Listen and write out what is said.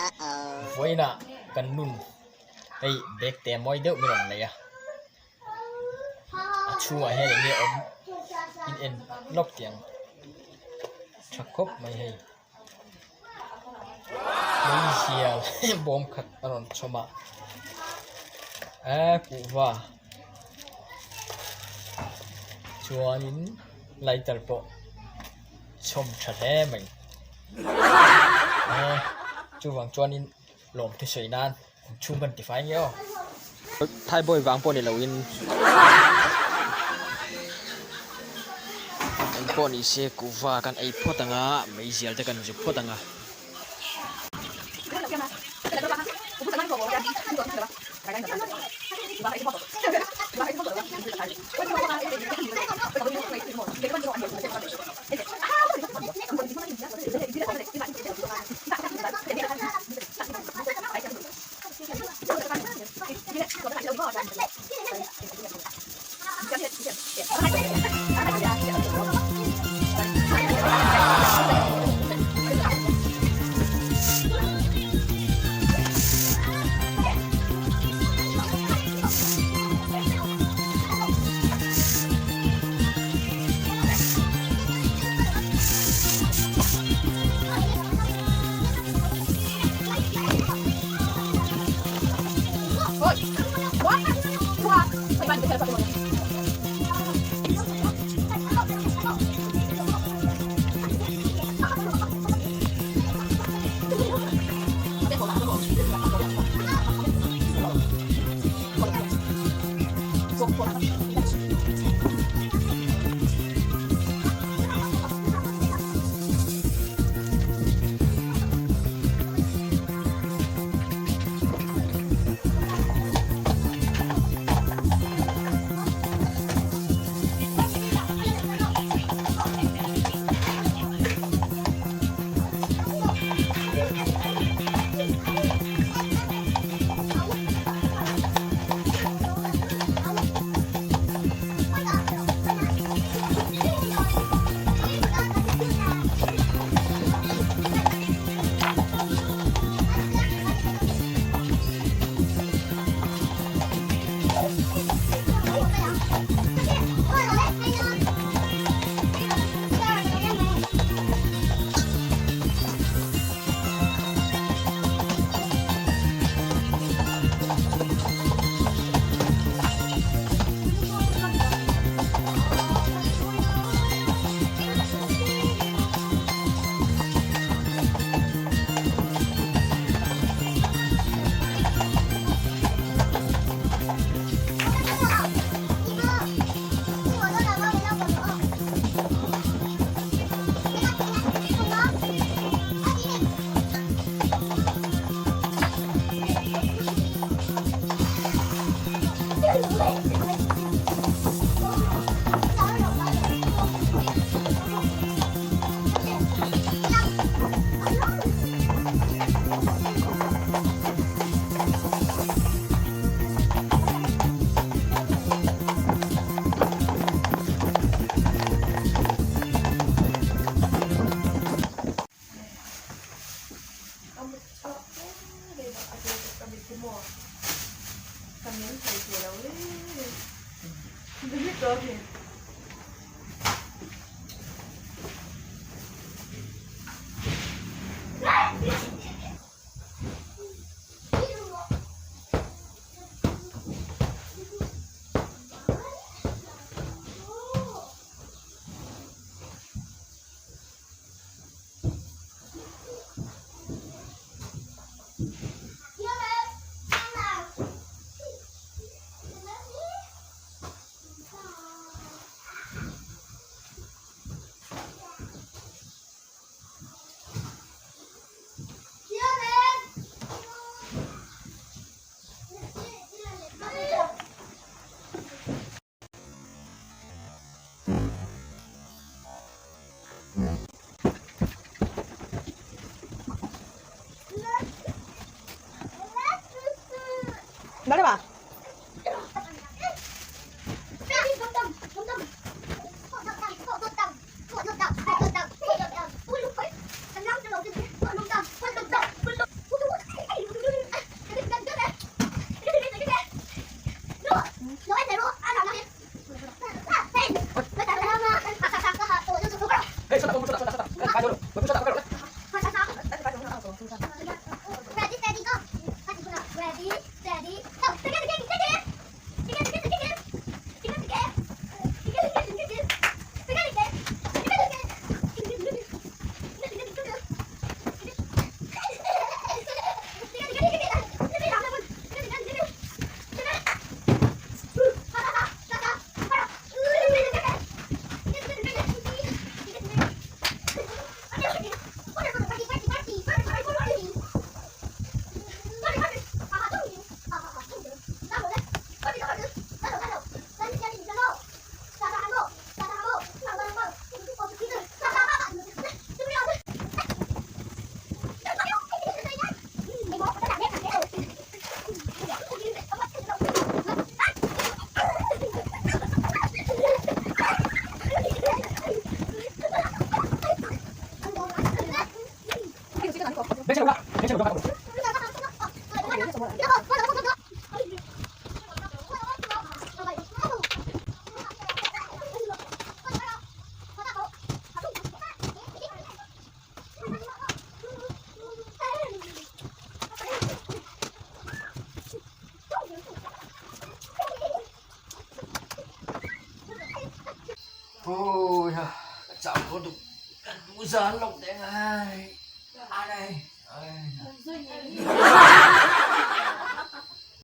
Vawiinah kan nun hei bag te mawi deuh min rawn nei a, a chhungah hian eng nge awm in en lawk tih ang tha khawp mai hei meizial bawm khat a rawn chhawm a eee kuhva chuanin lighter pawh chhawm tha hle mai eee chuvang chuanin lawm thusawi nan chhung kan tifai nge aw thaibawi vang pawh ni loin eng pawh ni se kuhva kan ei phawt ang a meizial te kan zuk phawt ang a. Ôi cháu có được zan lộc đen ai à đây.